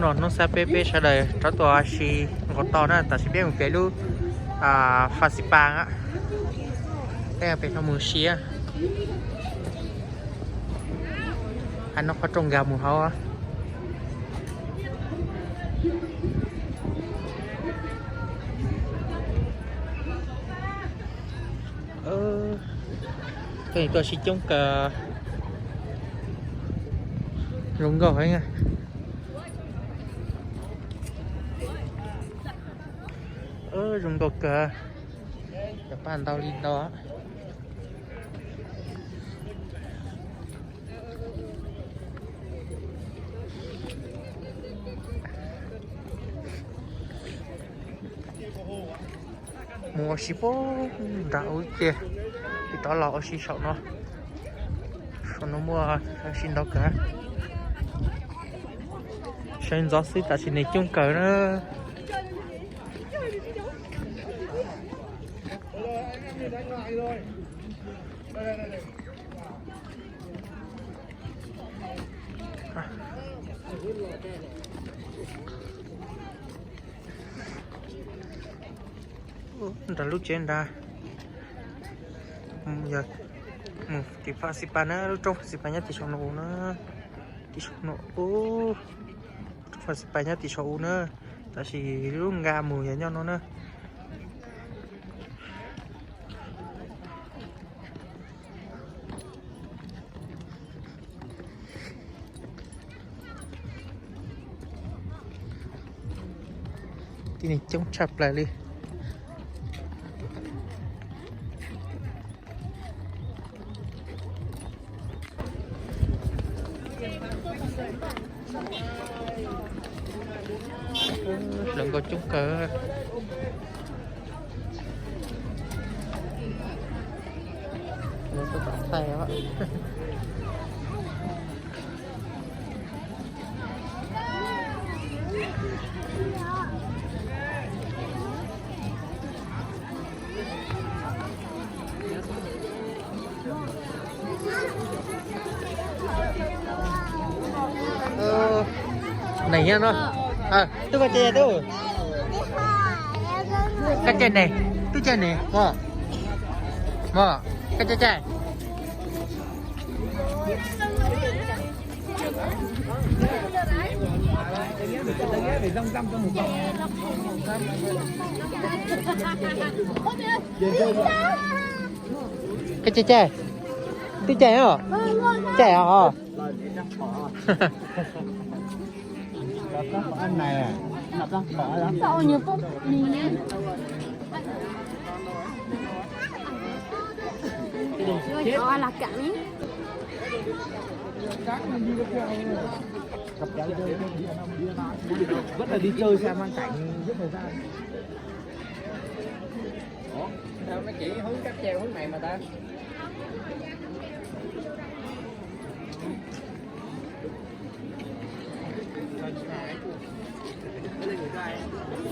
No hnub xab peb peb sawv daws rov tuaj ua si nkaus tau na, tam sim peb mus pem lub Fasipas, peb pem no mus si. Hais no qhov rooj nkag mus hauv. Tuaj si coob kawg, zoo nkauj heev. Zoo nkauj kawg, cov paj ntau li ntau. Mus ua si puag nram ub tiag, rov los ua si saum no. Saum no muaj ua si ntau kawg. Sawv ntxov xwb tam sim neeg coob kawg na. Nram lub tsev nrad, yog mus tim Fasipas na, lub roob Fasipas nyob tim saum no na, tim saum no, roob Fasipas nyob tim saum u na, tab sis lub nkag mus yog nyob no na. Tib neeg coob tshaj plaws li. Lawv nkauj coob kawg. Neeg nyob no. Tub koj caij tub. Koj caij neeg, tub caij neeg mog. Mog, koj caij caij. Koj caij caij. Tub caij os. Caij os. Bắt đầu đi chơi sao mang cảnh giết thời gian. Ủa, sao nó chỉ hướng cáp treo hướng này mà ta?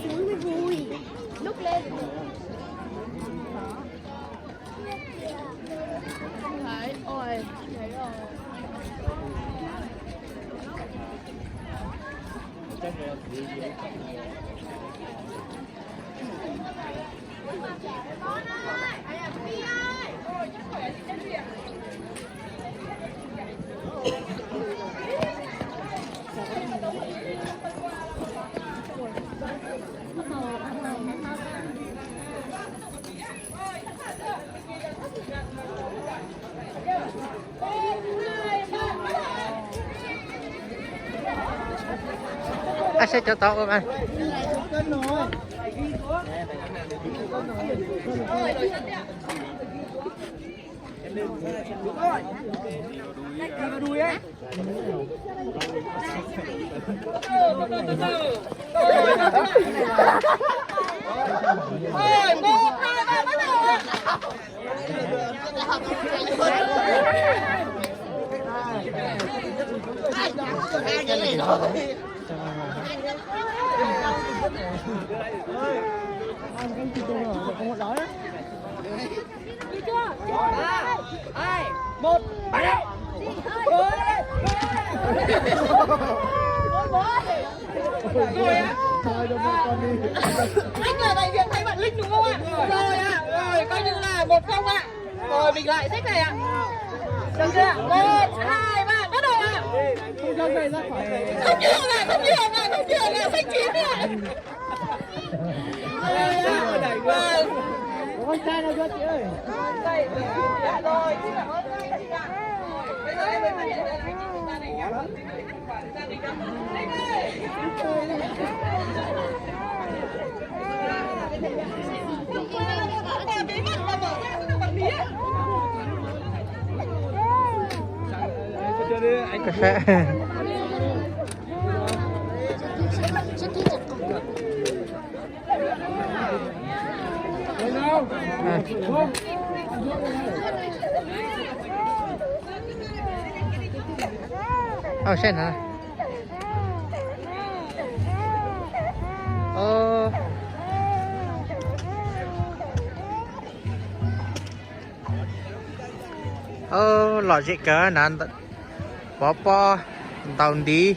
Xuống mới vui. Lúc lên. Không thấy. Ôi, thấy rồi. Ab, saib cov tod ua mas. Một, hai, một. Rồi á. Anh là đại diện thay mặt Linh đúng không ạ? Rồi ạ. Rồi, coi như là một không ạ. Rồi, mình lại xếp này ạ. Được chưa? Một, hai, ba, bắt đầu ạ. Không nhường ạ, không nhường ạ, không nhường ạ, xanh chín ạ. Rồi ạ. Vâng. Ủa, con trai đâu cho chị ơi? Rồi, xin cảm ơn anh chị ạ. Bây giờ em mới phát hiện ra là anh chị ta này nhá. Ơ, seb na. Ơ, lom zem kawg na, pov pob ntaus ntiv.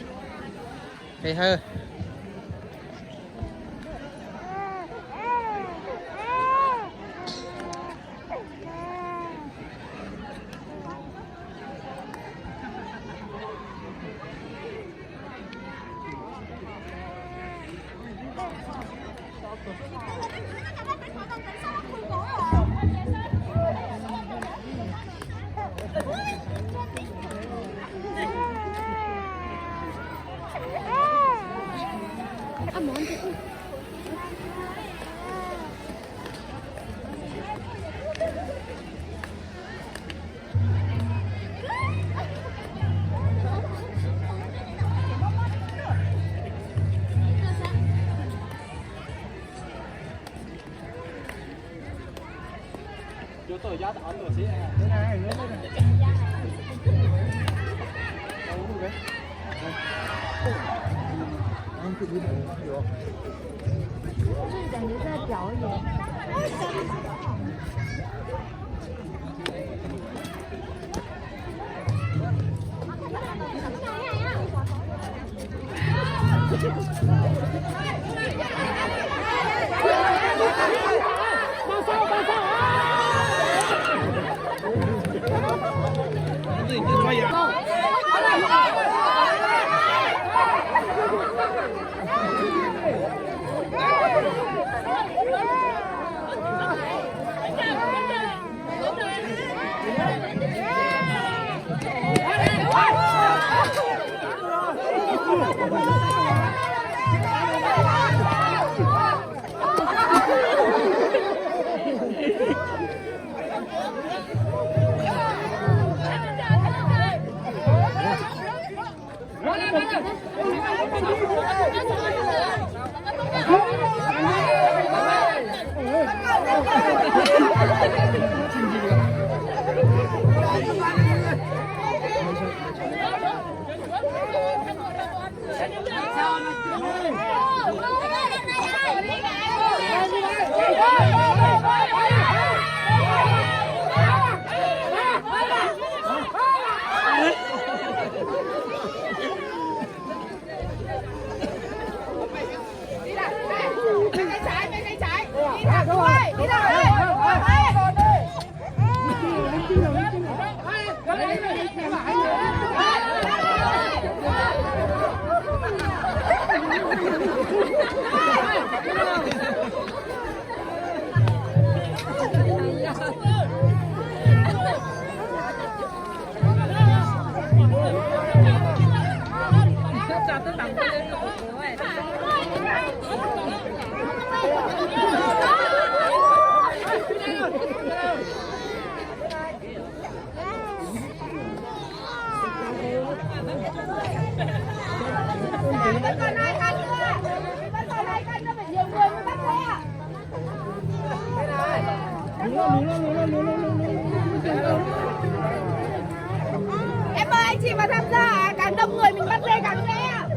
Em mời anh chị vào tham gia, càng đông người mình bắt dê càng dễ ạ.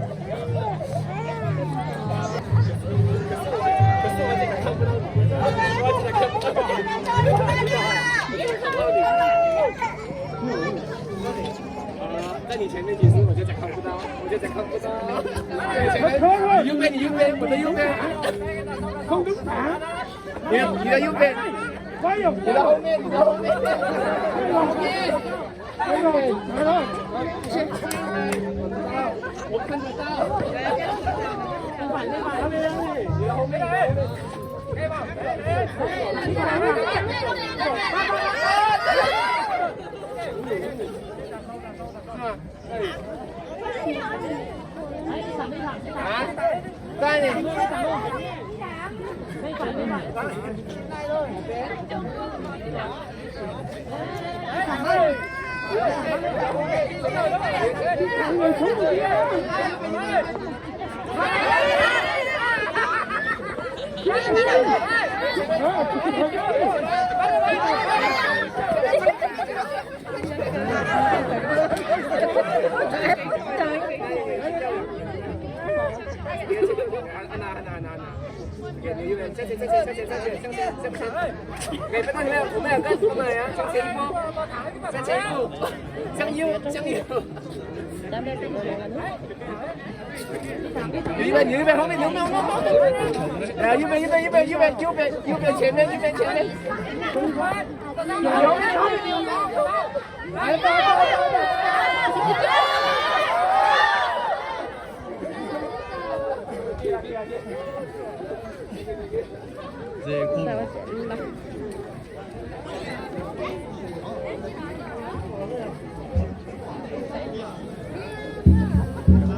Yub peb, yub peb, yub peb. Không đứng thẳng. Yub peb. Có dòng. Yub peb, yub peb.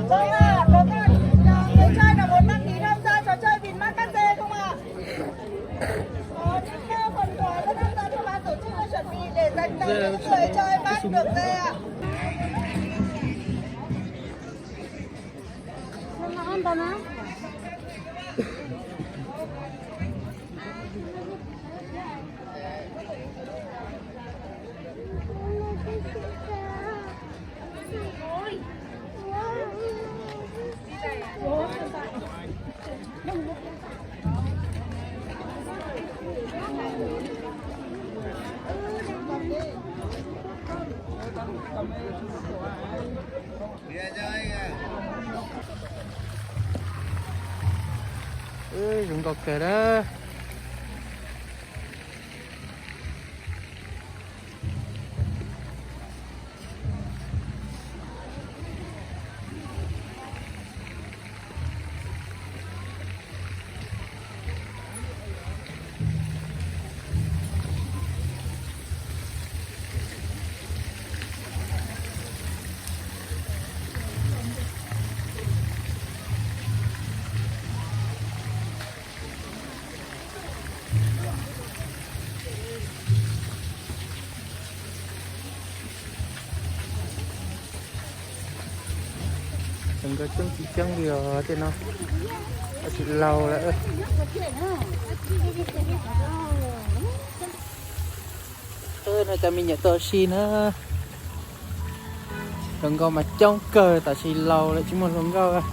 Vâng ạ, có các, à, người chơi nào muốn đăng ký tham gia trò chơi bịt mắt cắt dê không ạ? Có những, à, phần quà rất hấp dẫn mà ban tổ chức đã chuẩn bị để dành cho những người chơi bắt được dê ạ. Zoo nkauj kawg na. Nkawd coob tsis coob li os tej no, tsis laus lawm. No cov me nyuam tuaj ua si na. Hluas nkauj mas coob kawg, tab sis laus lawm tsis muaj hluas nkauj.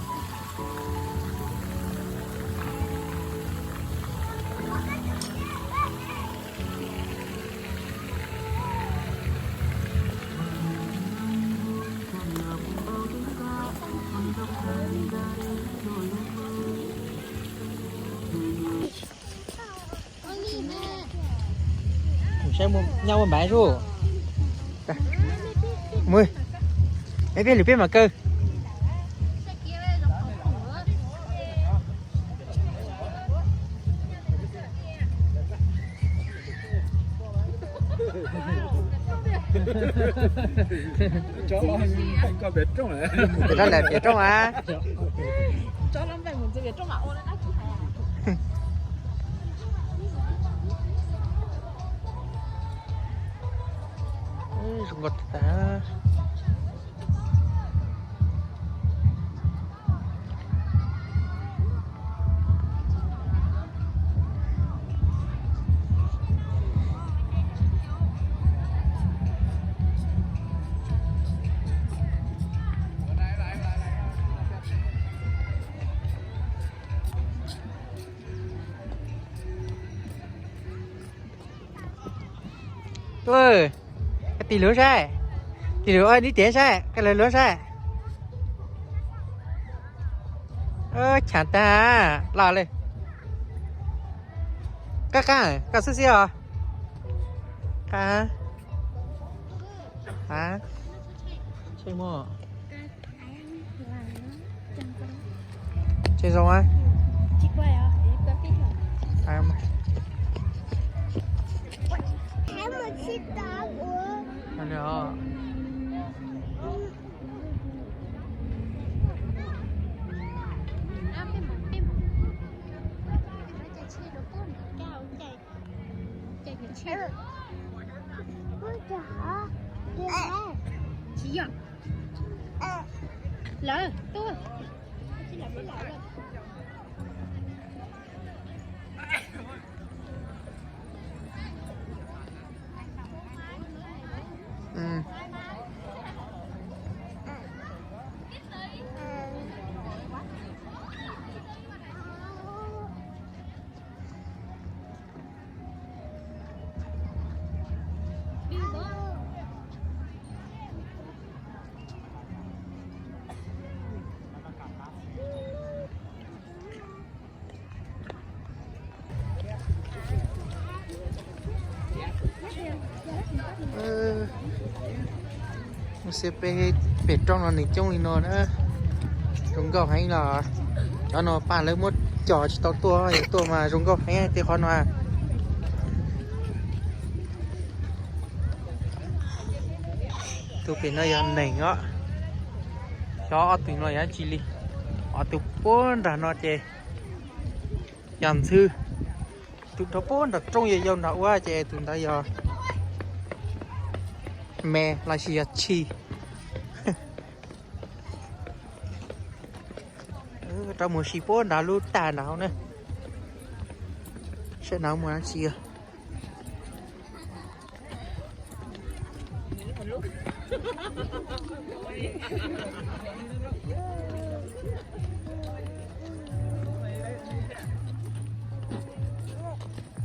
Saib nyob ua npav su. Mus, peb lwm peb mam kaw. Cov lawm piav rooj a. Zoo nkauj tas. Tus, tig lub saib, tig lub ib tiam saib, koj lawv lub saib. Koj chaav taag los le. Koj qaab, koj xwb xwb os. Qaab, a, tseem muaj, tseem zoo a. Tsis yog lawm, tuaj. Mus xyuas pem, pem roob no nws coob li no na. Zoo nkauj heev los. Cov no paj lawv muab cog tsis tau tuaj, yog tuaj mas zoo nkauj heev tej qhov no. Tus pem no yog neeg os. Xyov ob tug no yog dab tsi li. Ob tug puag nram no ces yog ntxhw. Tus rau puag nram roob yog yau nram ua ces tus ntawd yog me los sis yog tshis. Rov mus si puag nrad lub tag nrad hauv na. Saib nrad muaj dab tsi.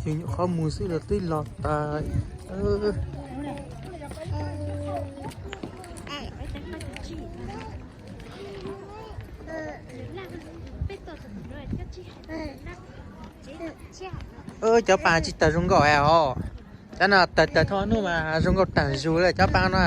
Yus nyuam qhuav mus xwb los twb los tas. Cov pas tsis tawg zoo nkauj os. Cov no tawg tawg thoob hnub mas zoo nkauj taag zug le cov pas no.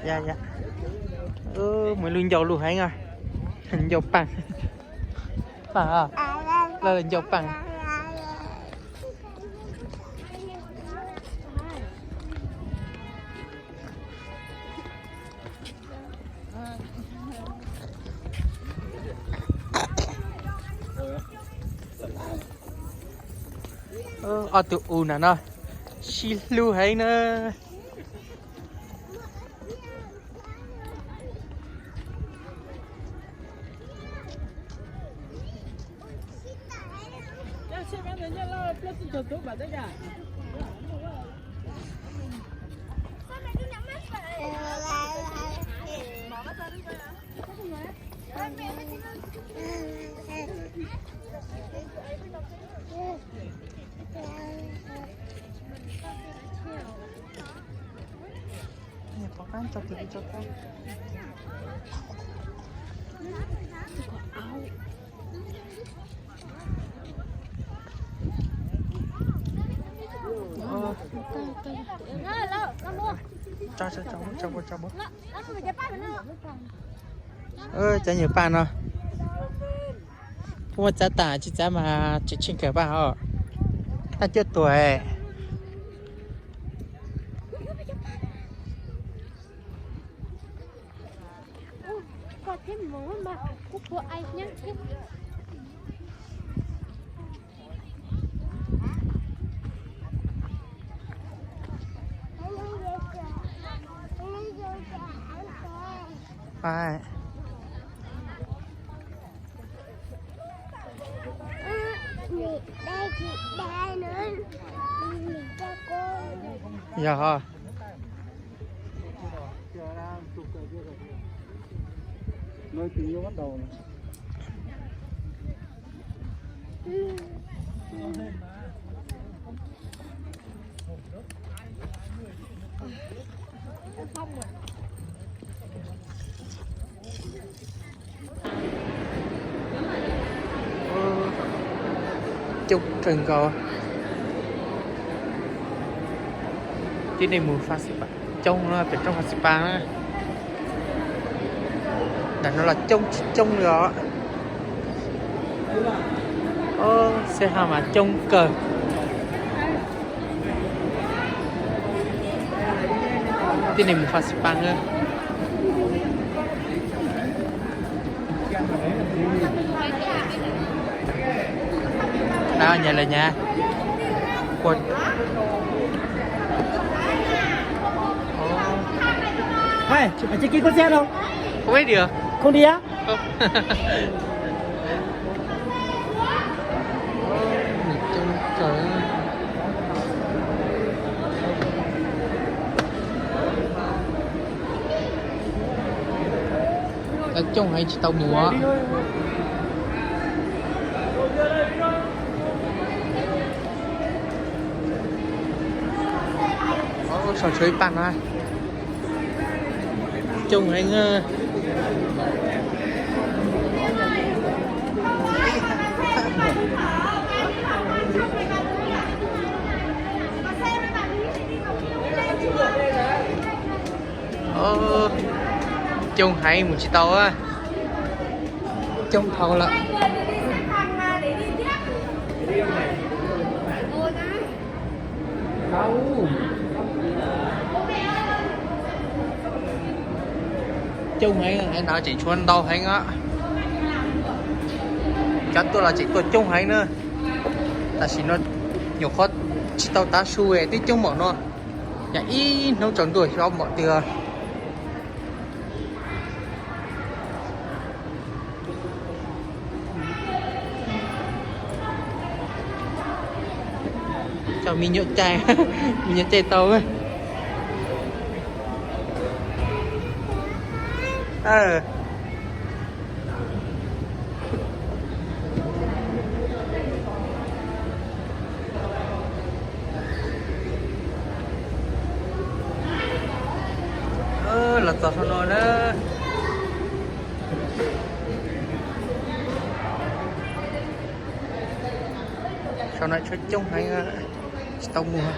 Yog, Mus lug ncau lug heev, ncau paag, paag, lawv ncau paag. Ob tug u nram no sib hlub heev na. Cov nyuag paj no, puab muab txav tas tsis txav mas tseem tsheej kawg paj hov. Tag cuaj tuam. Thiab mus mas kuv puas ai nyab thiab. Yog. Coob kawg nkaus. Tib neeg mus Fas Xis Pas coob no, pem roob Fas Xis Pas na. Ntawm no los coob tsis coob li os. Xeb Haj mas coob kawg. Tib neeg mus Fas Xis Pas na. Đau nhà là nhà. Ui, không đi á? Coob heev tsis tau mus. Sau tshuav ib pab no coob heev. Coob heev mus tsis tau, coob dhau lawm. Coob heev, haiv no tseem tshuav ntau heev os. Cov tuaj los tseem tuaj coob heev na. Tam sim no nyuam qhuav tsis tau tav su twb coob npaum no. Yog ib hnub tsaus ntuj xyov npaum twg. Coj me nyuam caij, me nyuam caij tau. Los txog saum no na. Saum no tshuav coob heev, tsis tau mus.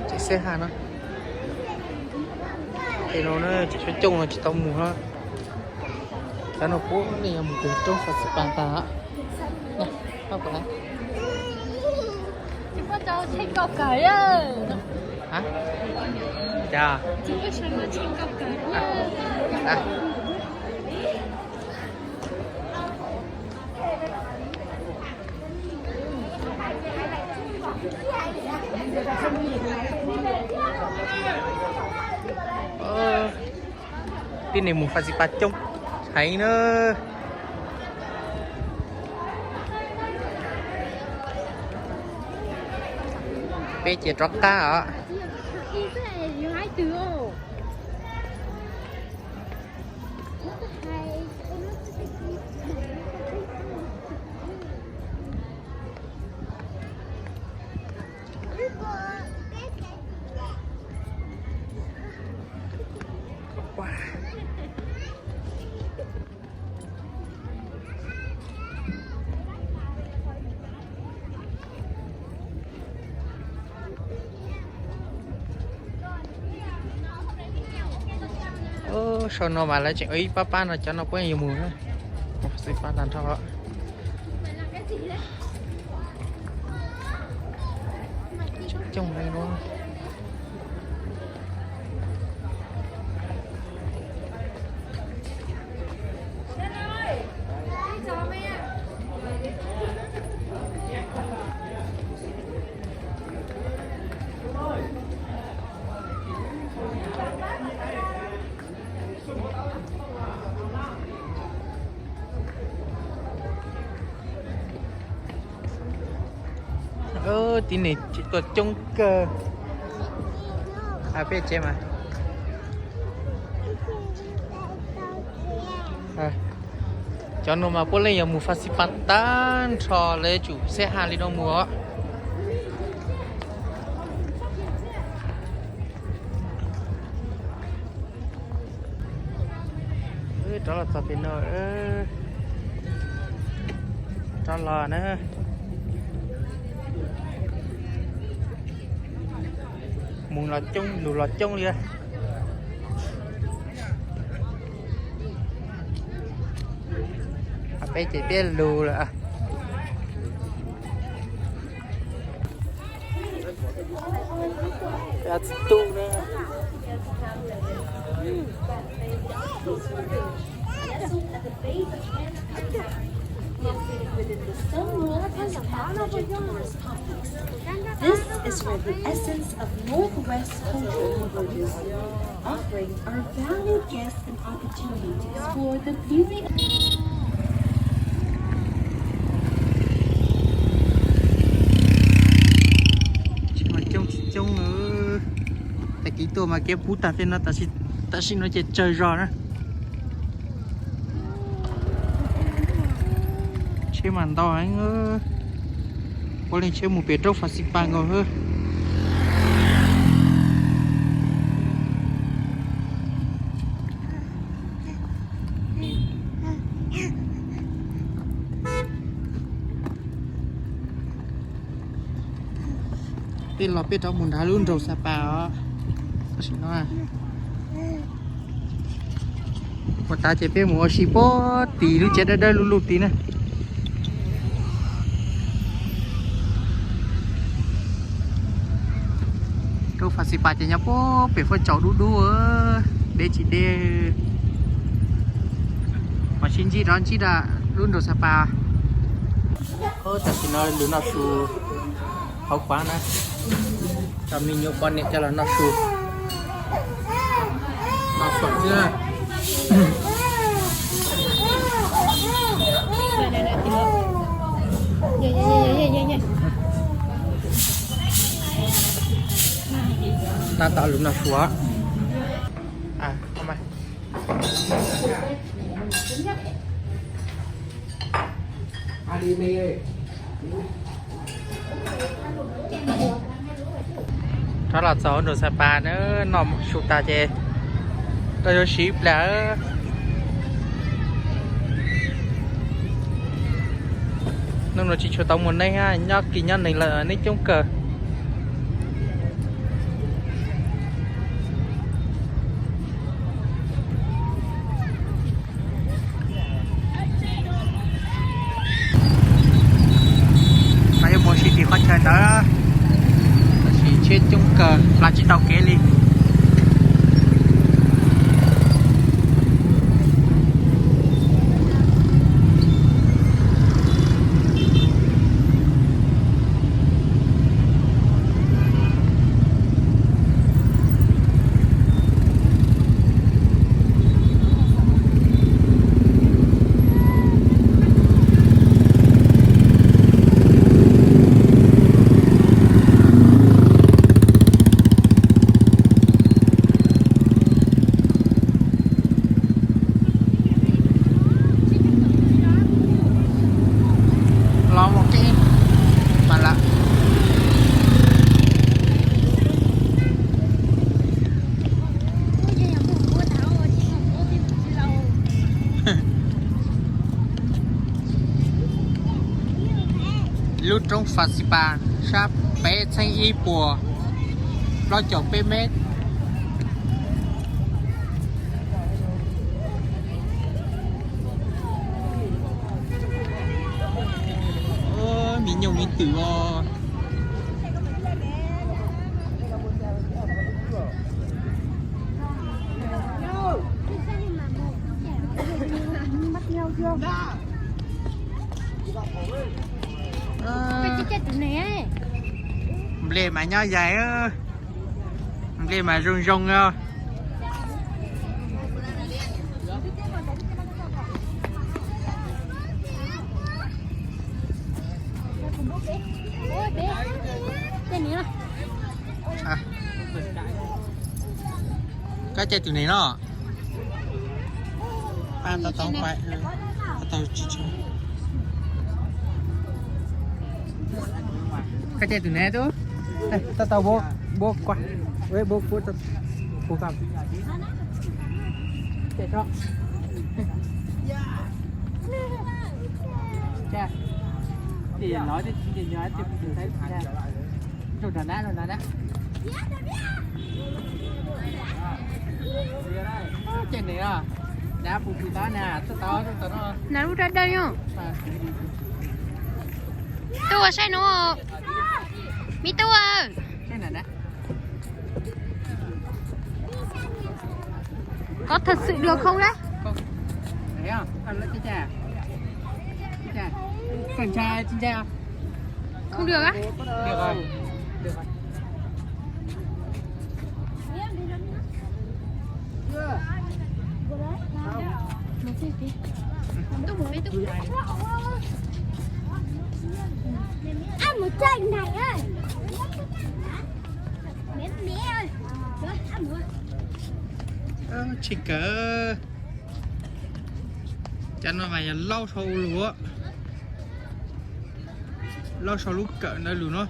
Tseem Xeb Haj no. Tej no na tseem tshuav coob no tsis tau mus na. Cov no puab nej yuav mus rau roob Fas Xis Pas tag. Tib neeg mus Fas Xis Pas coob heev na. Peb ces rov qab os. Sau no mas lawv tseem ua ib pab pab no, cov no puab yuav mus na. Mus Fas Xis Pas tag nrho. Coob heev no. Tib neeg tuaj coob kawg. Peb tsev mas. Cov no mas puav leej yog mus Faj Xis Pas tag nrho, lawv yuav tsum xeb ha li no mus os. Rov los txog pem no, rov los na. Mus los coob, lug los coob li. Peb ces peb lug lawm. Tsis tu na. Located within the Stonewall and Apache Tourist Complex. This is where the essence of Northwest cultural convergence, offering our valued guests an opportunity to explore the beauty. Tsis mas coob tsis coob. Tag kis tuaj mas kev puv tag tej no, tam sim no ces tsawg zog na. Tsheb mas ntau heev. Puav leej tsheb mus pem roob Faj Xis Pas nkaus xwb. Peb los peb rov mus nrad lub nroog Xas Pas os. Tam sim no ua tas ces peb mus ua si puag tim lub tsev dawb dawb luj luj tid na. Roob Faj Xis Pas ces nyob puag pem fuab tsaus dub dub, deb tsis deb. Mas sib ntsib rov ntsib rau lub nroog Xas Pas. Tam sim no lug noj su hauv pav na, coj me nyuam poj niam coj los noj su. Noj suam xwb. Tab tom lug noj su. Rov los txog nroog Xas Pas na, noj su tas ces rov yuav siv ib pliag. Hnub no tsis tshua tau muaj neeg, nyob kis nyob neeg lawm neeg coob kawg. Mas yuav mus si tim qhov chaw ntawd, tab sis tsheb coob kawg, hla tsis tau kev li. Los mus kev mas lawm. Lub roob Fas Xis Pas sab pem txheeb ib puas plaub caug peb mev. Me nyuj me twm os. Nplej mas nyob yaig, nplej mas zoo zoo os. Koj caij tus neeg no. Tau tau tau tsis. Koj caij tus neeg tub. Tau tau bố, bố qua. Bố, bố, bố, bố qua. Rau nrad, rau nrad na. Ces nws, nrad pus pus tod na, tau tau tau no. Nrad lub dawb dawb no. Tuaj ua saib no. Me tub. Có thật sự được không đấy? Không được á? Được rồi. Được rồi. Ăn một chai này á. Mẹ, mẹ ơi. Ăn một. Tsis kawg. Cov no mas yog laub sau lus, laub sau lub kawm ntawd lus no.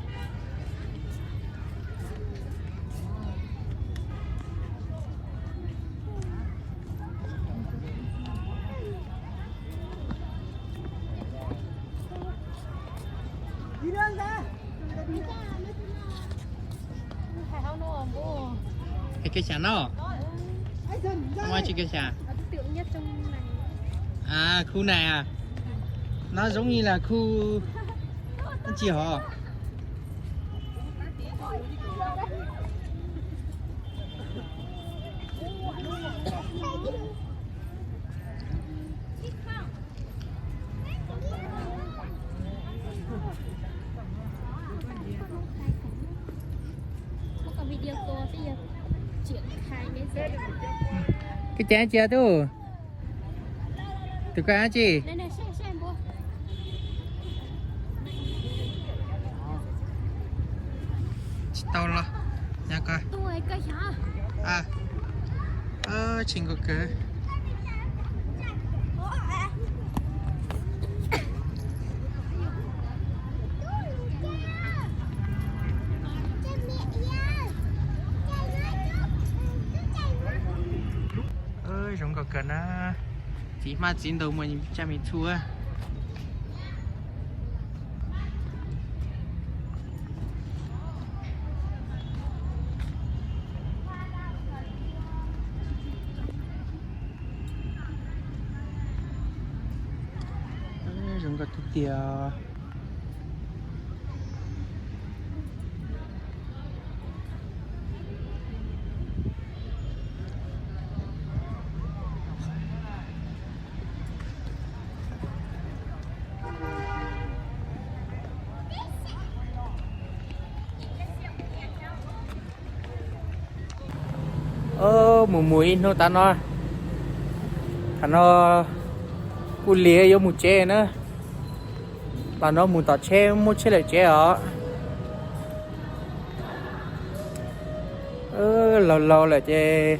Ê, kênh xà no. Không ai trên kênh xà. À, khu này à. Nó giống như là khu, nó chia hả? Koj cab tsi tub? Tus koj tsi? Tsis tau los, nyob ko. Tsis nkaus kawg. Zoo nkauj kawg na. Txiv hmab txiv ntoo muaj tsaj me txhua. Zoo nkauj tiag tiag. Mus mus ib hnub tas no, thaum no kuj lig yuav mus tsev na. Los no mus tom tsheb muab tsheb lawm tsev os. Laus laus lawm ces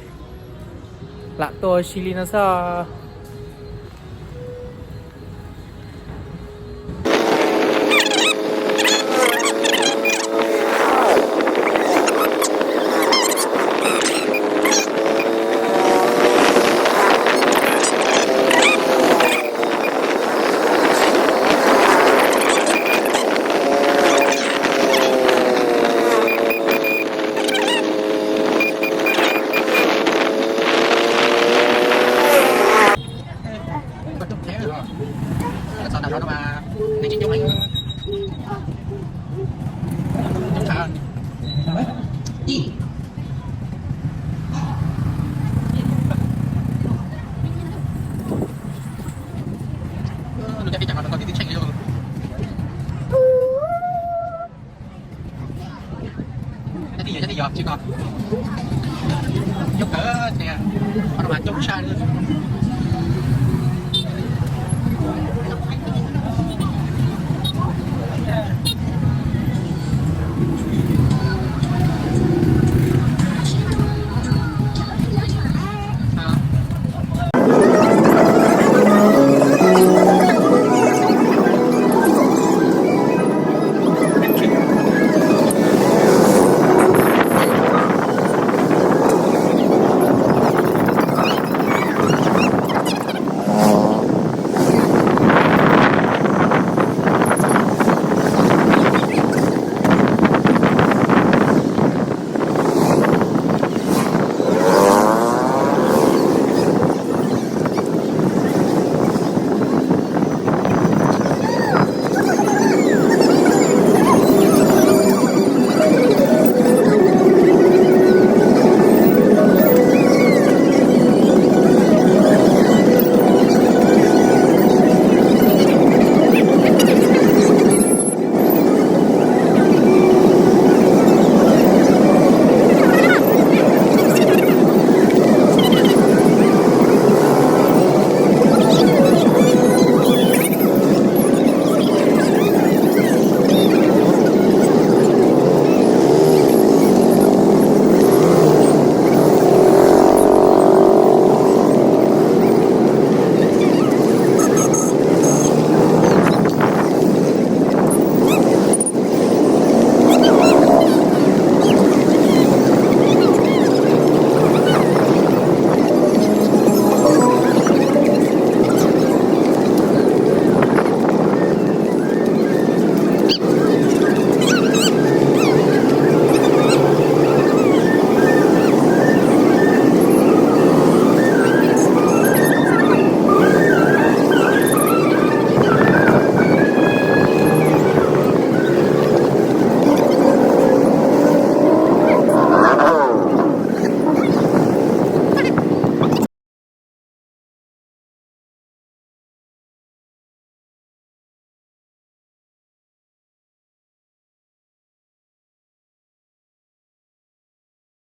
lam tuaj ua si li no xwb. Cov tij yog, cov tij yog tsis ko. Coob kawg tiag, qhov no mas coob tshaj li.